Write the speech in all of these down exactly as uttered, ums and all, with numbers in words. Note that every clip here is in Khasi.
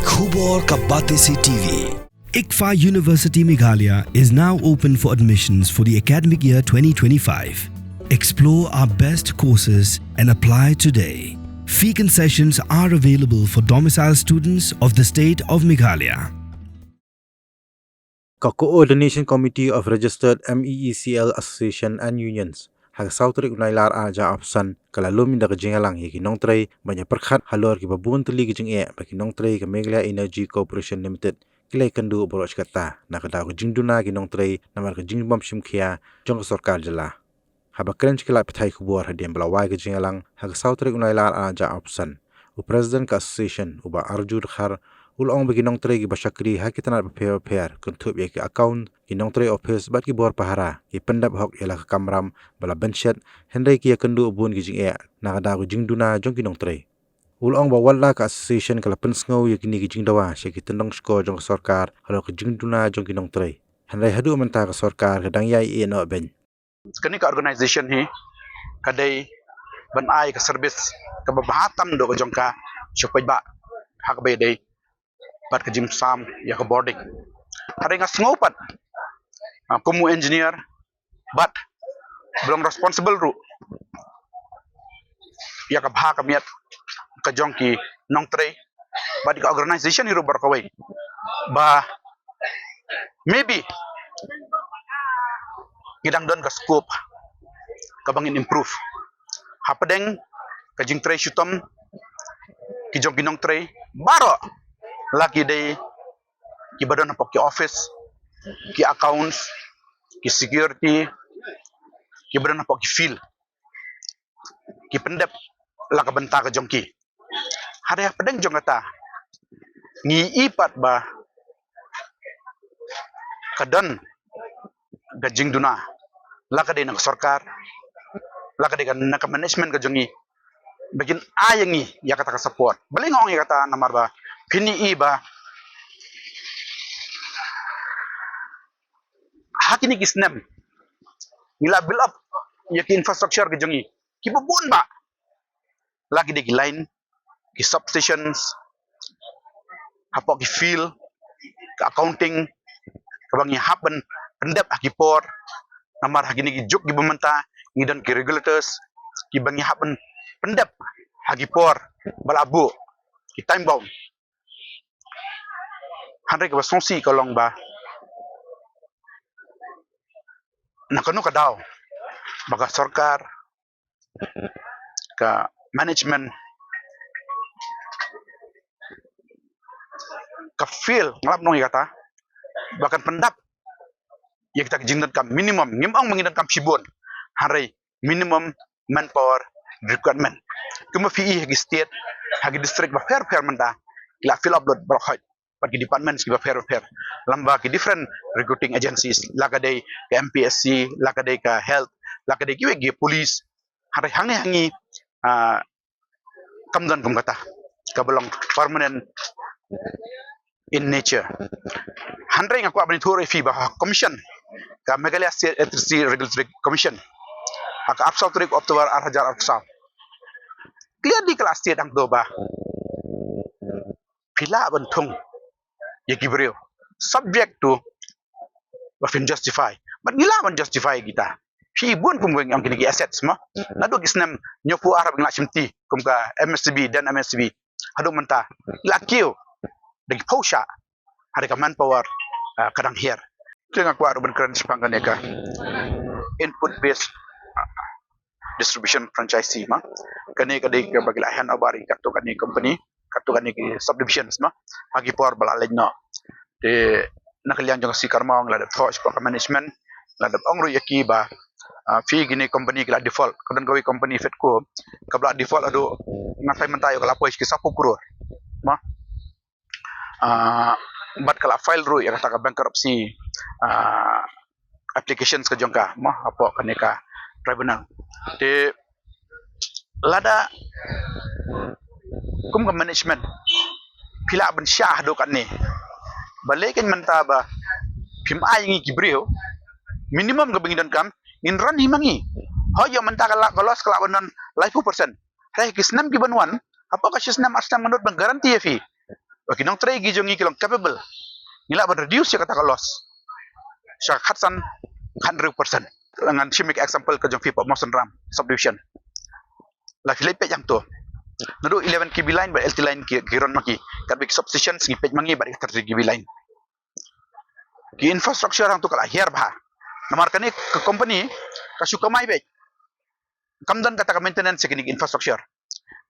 Khubor ka Batesi T V. ICFAI University Meghalaya is now open for admissions for the academic year twenty twenty-five. Explore our best courses and apply today. Fee concessions are available for domicile students of the state of Meghalaya. Ka Coordination Committee of Registered M E E C L Association and Unions, ha ka saw tarik u Nailar ar hajar arphew san, ka la lum ïa ka jingïalang ïa ki nongtrei ban ïa pyrkhat halor kiba bun tylli ki jingeh ba ki nongtrei ka Meghalaya Energy Corporation Limited ki la ïakynduh baroh shi katta na ka daw ka jingduna ki nongtrei namar ka jingbym shim khia jong ka sorkar jylla. Haba kren sha ki lad pathai khubor hadien ba la wai ka jingïalang ha ka saw tarik u Nailar ar hajar arphew san, u President ka Association, u Bah Arju Dkhar, u la ong ba ki nongtrei kiba shakri ha ki tnat bapher bapher, kynthup ïa ki account, ki nongtrei office bad ki bor pahara, ki pyndep hok ïa la ka kamram ba la bynshet, hynrei ki ïakynduh bun ki jingeh na ka daw ka jingduna jong ki nongtrei. U la ong ba wat la ka Association ka la pynsngew ïa kine ki jingdawa sha ki tyndong shkor jong ka sorkar halor ka jingduna jong ki nongtrei, hynrei haduh mynta ka sorkar ka dang ïai ïehnoh beiñ. Kane ka organisation hi ka dei ban ai ka service kaba bha tam haduh ka jong ka sha u paidbah ha kaba ïadei bad ka jingsam ïa ka bording. Hynrei nga sngew pat, ah, kum u engineer bad ba long responsible ruh ïa ka bha ka miat ka jong ki nongtrei bad ka organisation hi ruh baroh kawei, ba maybe ngi dang don ka scope kaba ngin improve hapdeng ka jingtrei shitom ki jong ki nongtrei baroh, la ki dei kiba don hapoh ki office, ki accounts, ki security, kiba don hapoh ki field, ki pyndep la ka bynta ka jong ki. Hynrei hapdeng jong kata ngi i pat ba ka don ka jingduna, la ka dei na ka sorkar, la ka dei ka, na ka management ka jong ngi, ba kin ai ïa ngi ïa kata ka support. Balei nga ong ïa kata? Namar ba phin i ba ha kine ki snem ngi la build up ïa ki infrastructure ki jong ngi kiba bun bah, la ki dei ki line, ki substations, hapoh ki field, ka accounting, kaba ngi hap ban pyndep ha ki por. Namar ha kine ki juk kiba mynta ngi don ki regulators kiba ngi hap ban pyndep ha ki por ba la buh, ki time bound. Hynrei kaba sngewsih ka long ba na kano ka daw ba ka sorkar, ka management ka fail, nga lah ban ong ïa kata, ba kan pyndap ïa kita ki jingdonkam minimum, ngim ong ba ngi donkam shibun, hynrei minimum manpower requirement. Kumba phi i ha ki state, ha ki district bapher bapher mynta ki la fill up lut baroh hoi bad ki departments kiba pher bapher, lyngba ki different recruiting agencies, la ka dei ka M P S C, la ka dei ka health, la ka dei kiwei ki police. Hynrei hangne ha ngi, ah, kam don kum kata kaba long permanent in nature. Hynrei nga kwah ban ïathuh ruh ïa phi ba ha commission, ka Meghalaya State Electricity Regulatory Commission, ha ka arphew saw tarik October ar hajar arphew saw, clearly ka la state hangto ba phi lah ban thung ïa ki briew, subject to ba phin justify. Bad ngi lah ban justify kita. Phi bun kum weng ong kine ki assets mo. Naduh ki snem hynñiewphew ar ba ngi la shimti kum ka M S C B, dan M S C B, haduh mynta ngi la kiew da ki phew shah. Hynrei ka manpower, ah, ka dang hiar. Te nga kwah ruh ban kren shaphang kane ka input based, ah, distribution franchise mo. Kane ka dei kaba ki la hand over ïa katto katne company, katto katne ki subdivisions mo, ha ki por ba la leit noh. Te na ka liang jong ka C Karmaw ngi la dep thoh shaphang ka management, la dep ong ruh ïa ki ba, ah, phi, kine company ki la default. Ka don kawei company Fedco kaba la default haduh, nga tharai mynta ïoh ka la poi sha ki sawphew klur mo. Ah, bad ka la file ruh ïa kata ka bankruptcy, ah, applications ka jong ka mo hapoh kane ka tribunal. Te lada kum ka management phi lah ban shah haduh katne, balei kan mynta ba phim ai ngi ki briew, minimum kaba ngi donkam ngin run hi ma ngi. Hooid, ïoh mynta ka la, ka loss ka lah ban don laiphew percent. Hynrei ki snem ki ban wan, hapoh ka shi snem ar snem ngan nud ban guarantee ïa phi Ba ki nongtrei ki jong ngi ki long capable. Ngi lah ban reduce ïa kata ka loss sha khatsan, khathynriew percent. Ngan shim ïa ka example ka jong phi Pop Mawsynram subdivision. La phi leit peit hangto. Naduh eleven K V line bad L T line ki, ki run ma ki. Katba ki substation ngi peit ma ngi bad ki thirty K V line. Ki infrastructure hangto ka la hiar bha. Namar kane ka company ka shu kamai beit. Kam don kata ka maintenance ïa kine ki infrastructure.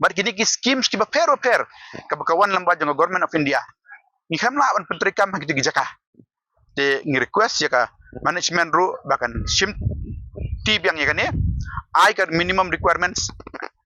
Bad kine ki schemes kiba pher ba pher kaba ka wan lyngba jong ka Government of India, ngi khlem lah ban pyntreikam ha kito ki jaka. Te ngi request ïa ka management ruh ba kan shim ti biang ïa kane, ai ka minimum requirements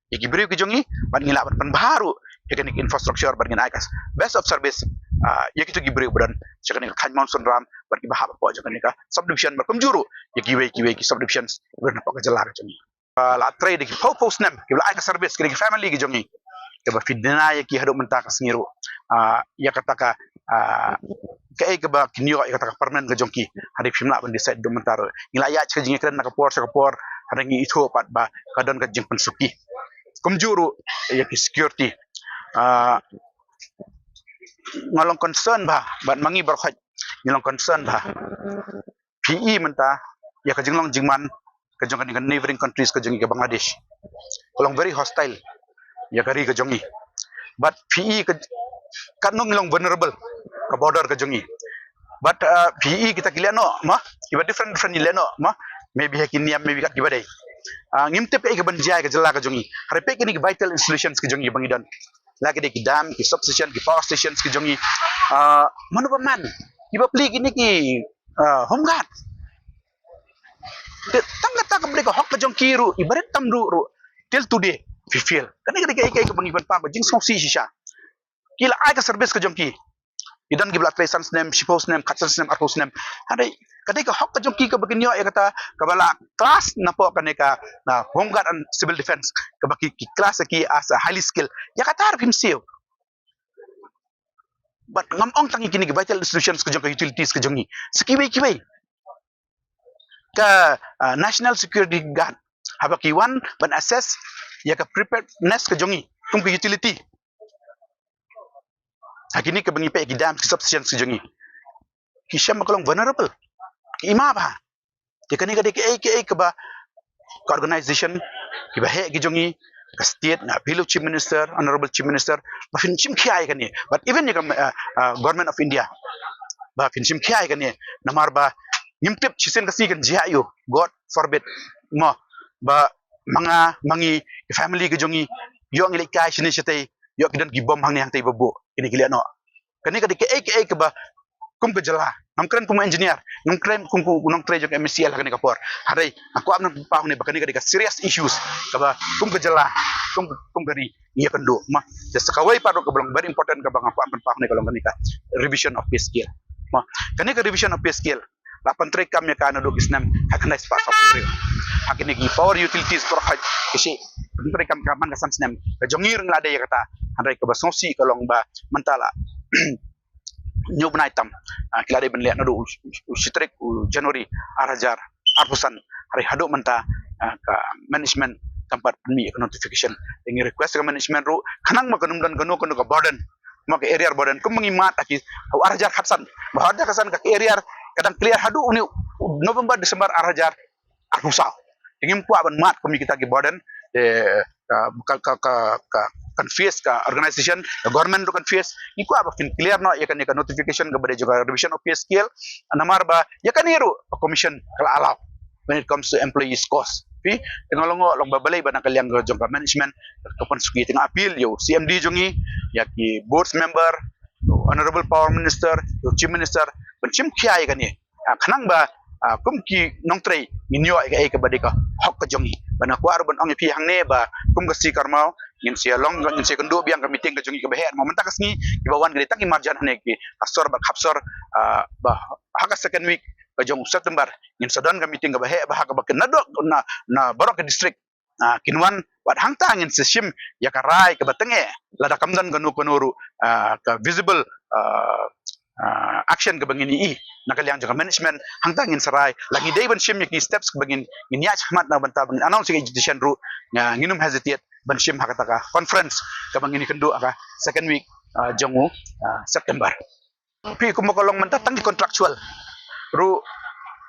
ïa ki briew ki jong ngi, bad ngi lah ban pynbha ruh ïa kane ka infrastructure, bad ngin ai ka best of service, ah, ïa kito ki briew ba don sha kane ka thaiñ Mawsynram bad kiba hap hapoh jong kane ka subdivision, bad kumjuh ruh ïa kiwei kiwei ki subdivisions ba don hapoh ka jylla ka jong ngi. Ah, la trei da ki phew phew snem kiba la ai ka service, ki da ki family ki jong ngi. Kaba phi dena ïa ki haduh mynta ka sngi ruh. Ah, ïa kata ka, ah, kaei kaba kin ïoh ïa kata ka permanent ka jong ki. Hynrei phim lah ban decide haduh mynta ruh. Ngi la ïaid sha ka jingïakren na ka por sha ka por, hynrei ngi ithuh pat ba ka don ka jingpynsuki. Kumjuh ruh ïa ki security. Ah, nga long concern bha, bad ma ngi baroh khoit ngi long concern bha. Phi i mynta ïa ka jinglong jingman ka jong kane ka neighboring countries ka jong ngi ka Bangladesh. Ka long very hostile ïa ka ri ka jong ngi. Bad phi i ka, katno ngi long vulnerable ka border ka jong ngi. Bad, uh, phi i kita ki lehnoh ma, kiba different different ki lehnoh ma, maybe ha ki niam, maybe kat kiba dei. Uh, ngim tip kaei kaban jia ïa ka jylla ka jong ngi. Hynrei peit kine ki vital institutions ki jong ngi ba ngi don. La ki dei ki dam, ki substation, ki power stations ki jong ngi. Uh, mano ba man? Kiba plie kine ki, uh, home guard. Te tang kata ka bri ka hok ka jong ki ruh, i barit tam ruh ruh. Till today phi fail. Kane ka dei kaei kaei kaba ngi pynpaw ba jingsngewsih shisha. Ki la ai ka service ka jong ki. Ki don kiba la trei san snem, shiphew snem, khatsan snem, arphew snem. Hynrei ka dei ka hok ka jong ki kaba kin ïoh ïa kata kaba la class napoh kane ka, na, Home Guard and Civil Defence, kaba ki, ki class ki as a highly skilled. Ïa kata ruh phim siew. Bad ngam ong tang ïa kine ki vital institutions ka jong ka utilities ka jong ngi. Sa kiwei kiwei. Ka, ah, National Security Guard, haba ki wan ban assess ïa ka preparedness ka jong ngi kum ka utility. Ha kine kaba ngi peit ki dam, ki substations ki jong ngi, ki shem ba ka long vulnerable. Ki i ma bha. Te kane ka dei kaei kaei kaba ka organization, kiba heh ki jong ngi, ka state, nga appeal u Chief Minister, Honorable Chief Minister, ba phin shim khia ïa kane. But even ïa ka, uh, uh, Government of India, ba phin shim khia ïa kane. Namar ba ngim tip shisien ka sngi kan jia ïa u, God forbid. Mo, ba ma nga, ma ngi, ki family ki jong ngi, ïoh ngi leit kai shane shatei, ïoh ki don ki bom hangne hangtei ba buh kine ki lehnoh. Kane ka dei kaei kaei kaba kum ka jylla, ngam kren kum engineer, ngam kren kum, kum u nongtrei jong ka M C L ha kane ka por. Hynrei nga kwah ban pynpaw hangne ba kane ka dei ka serious issues kaba kum ka jylla, kum, kum ka ri ngi ïakynduh, ma. Te sa kawei pat ruh kaba long very important kaba nga kwah ban pynpaw hangne ka long kane ka revision of pay scale. Ma, kane ka revision of pay scale la pyntreikam ïa ka naduh ki snem ha khyndai spah saw phew hynriew. Ha kine ki power utilities baroh ha ki shi pyntreikam ka man ka san snem. Ka jong ngi ruh ngi la dei ïa kata. Hynrei kaba sngewsih ka long ba mynta la hynñiew bnai tam, ah, ki la dei ban leh naduh u, u, u shi tarik u January ar hajar arphew san. Hynrei haduh mynta, ah, ka management kam pat pynmih ïa ka notification. Te ngi request ka management ruh khnang ba kan ym don kano kano ka burden, ma ka arrear burden, kum ba ngi mad ha ki, ha u ar hajar khatsan. Ba ar hajar khatsan ka, ka arrear ka dang clear haduh une u November, December ar hajar arphew saw. Te ngim kwah ban mad kum ïa kita ki burden. Eh, ka, ka, ka, ka, ka confuse ka organization, ka government ruh confuse. Ngi kwah ba kin clear noh ïa kane ka notification kaba dei jong ka revision of pay scale. Namar ba ïa kane ruh ka commission ka la allow when it comes to employees cost. Phi, te nga long, long ba balei ba na ka liang ka jong ka management ka pynsuki. Te nga appeal ïa u C M D jong ngi, ïa ki board member, ïa u Honorable Power Minister, ïa u Chief Minister, ban shim khia ïa kane. Ah, khnang ba, ah, kum ki nongtrei ngin ïoh ïa kaei kaba dei ka hok ka jong ngi. Ba nga kwah ruh ban ong ïa phi hangne ba kum ka C Karmaw ngin sa long, ngin sa kynduh biang ka meeting ka jong ngi kaba heh. Mo, mynta ka sngi kiba wan ki dei tang ki marjan hangne ki Hapsor bad Khapsor, ah, ba ha ka second week ka jong September ngin sa don ka meeting kaba heh, ba ha kaba kin naduh na, na baroh ka district, ah, kin wan, wat hangta ngin sa shim ïa ka rai kaba tyngeh. Lada kam don kano kano ruh, ah, ka visible, ah, ah, action kaba ngin ïohi na ka liang jong ka management, hangta ngin sa rai. La ngi dei ban shim ïa ki steps kaba ngin, ngin ïaid shakhmat na bynta ba ngin announce ïa ka agitation ruh, ah, ngin ym hesitate ban shim ha kata ka conference kaba ngin ïakynduh ha ka second week ah, jong u, ah, September. Phi kumba ka long mynta tang ki contractual ruh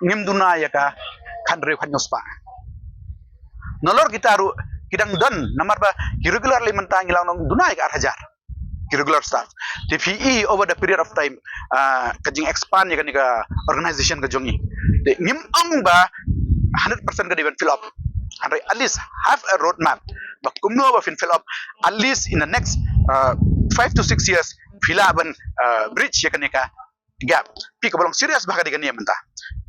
ngim duna ïa ka khathynriew khathynñiew spah. Nalor kita ruh ki dang don namar ba ki regular lei mynta ngi la ong duna ïa ka ar hajar ki regular staff. Te phi i over the period of time, ah, ka jing expand ïa kane ka organization ka jong ngi. Te ngim ong ba hundred percent ka dei ban fill up. Hynrei at least have a road map ba kumno ba phin fill up at least in the next, ah, five to six years phi lah ban, ah, bridge ïa kane ka gap. Phi kaba long serious bha ka dei kane mynta.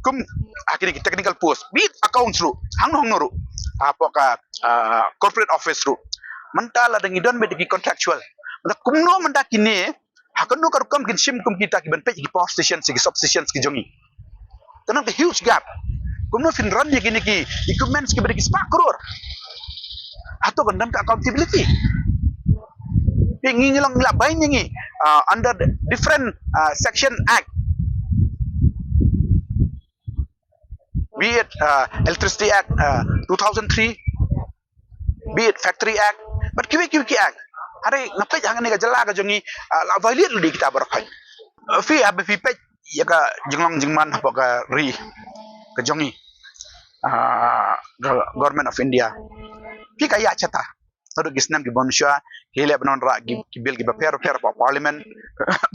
Kum, ah, kine ki technical post, be it accounts ruh, hangno hangno ruh, hapoh ka, ah, corporate office ruh. Mynta lada ngi don beit ki contractual, mynta kumno mynta kine, ha kano ka rukom kin shim kum kita ki ban peit ki power station, ki substation ki jong ngi. Ka long ka huge gap. Kumno phin run ïa kine ki equipments kiba dei ki spah klur. Hato kan don ka accountability? Phi, ngi, ngi long la bai ngi, ah, under the different, ah, section act, be it, ah, Electricity Act, ah, two thousand three, be it Factory Act, bad kiwei kiwei ki act. Hynrei nga peit hangne ka jylla ka jong ngi, ah, la violate lade kita baroh. Ah, phi, haba phi peit ïa ka jinglong jingman hapoh ka ri ka jong ngi, ah, ka Government of India, phi, ka ïaid shata. Naduh ki snem ki bym shwa, ki leh ban wanrah ki, ki bill kiba pher pher hapoh Parliament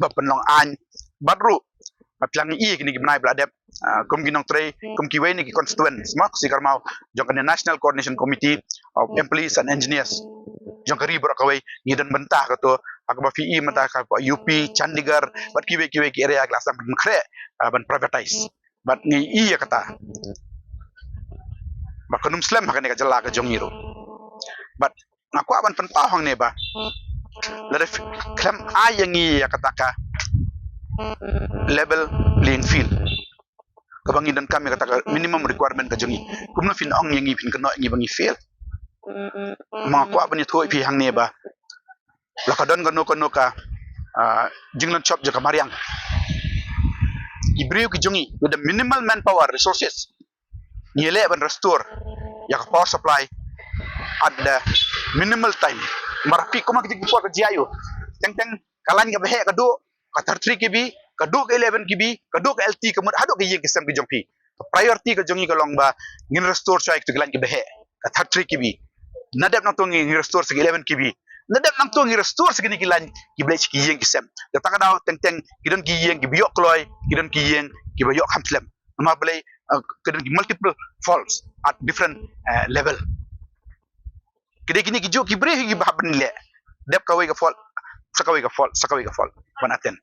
ba pynlong aiñ. Bad ruh, ba phi lah i kine ki bnai ba la dep, ah, kum ki nongtrei, kum kiwei na ki constituents, ma, Khasi Kyrmau, jong kane National Coordination Committee of Employees and Engineers jong ka ri baroh kawei, ngi don bynta kato, ha kaba phi i mynta ka U P, Chandigarh bad kiwei kiwei ki area ki la sdang ban khreh, ah, ban privatize. Bad ngi i ïa kata. Bad kan ym slem ha kane ka jylla ka jong ngi ruh. Bad nga kwah ban pynpaw hangne ba lada phi khlem ai ïa ngi ïa kata ka level playing field, kaba ngi donkam ïa kata ka minimum requirement ka jong ngi, kumno phin ong ïa ngi, phin kynnoh ïa ngi ba ngi fail? Ma, nga kwah ban ïathuh ïa phi hangne ba la ka don kano kano ka, ah, jinglynshop jong ka mariang. Ki briew ki jong ngi with the minimal manpower resources, ngi leh ban restore ïa ka power supply at the minimal time. Namar phi, kum ha kine ki por ka jia ïa u, teng teng ka line kaba heh ka duh, ka thirty-three K V, ka duh ka eleven K V, ka duh ka L T, ka mut haduh ka ïing ka sem ka jong phi. Ka priority ka jong ngi ka long ba ngin restore shwa ïa kito ki line kiba heh, ka thirty-three K V. Na dep nangto ngi restore sa ki eleven K V. Na dep nangto ngi restore sa kine ki line kiba leit sha ki ïing ki sem. Kata ka daw teng teng ki don ki ïing kiba ïoh kloi, ki don ki ïing kiba ïoh kham slem. Namar balei, eh, ki don ki multiple faults at different, eh, level. Ki dei kine ki juh ki briew hi kiba hap ban leh. Dep kawei ka fault sa kawei ka fault sa kawei ka fault ban attend.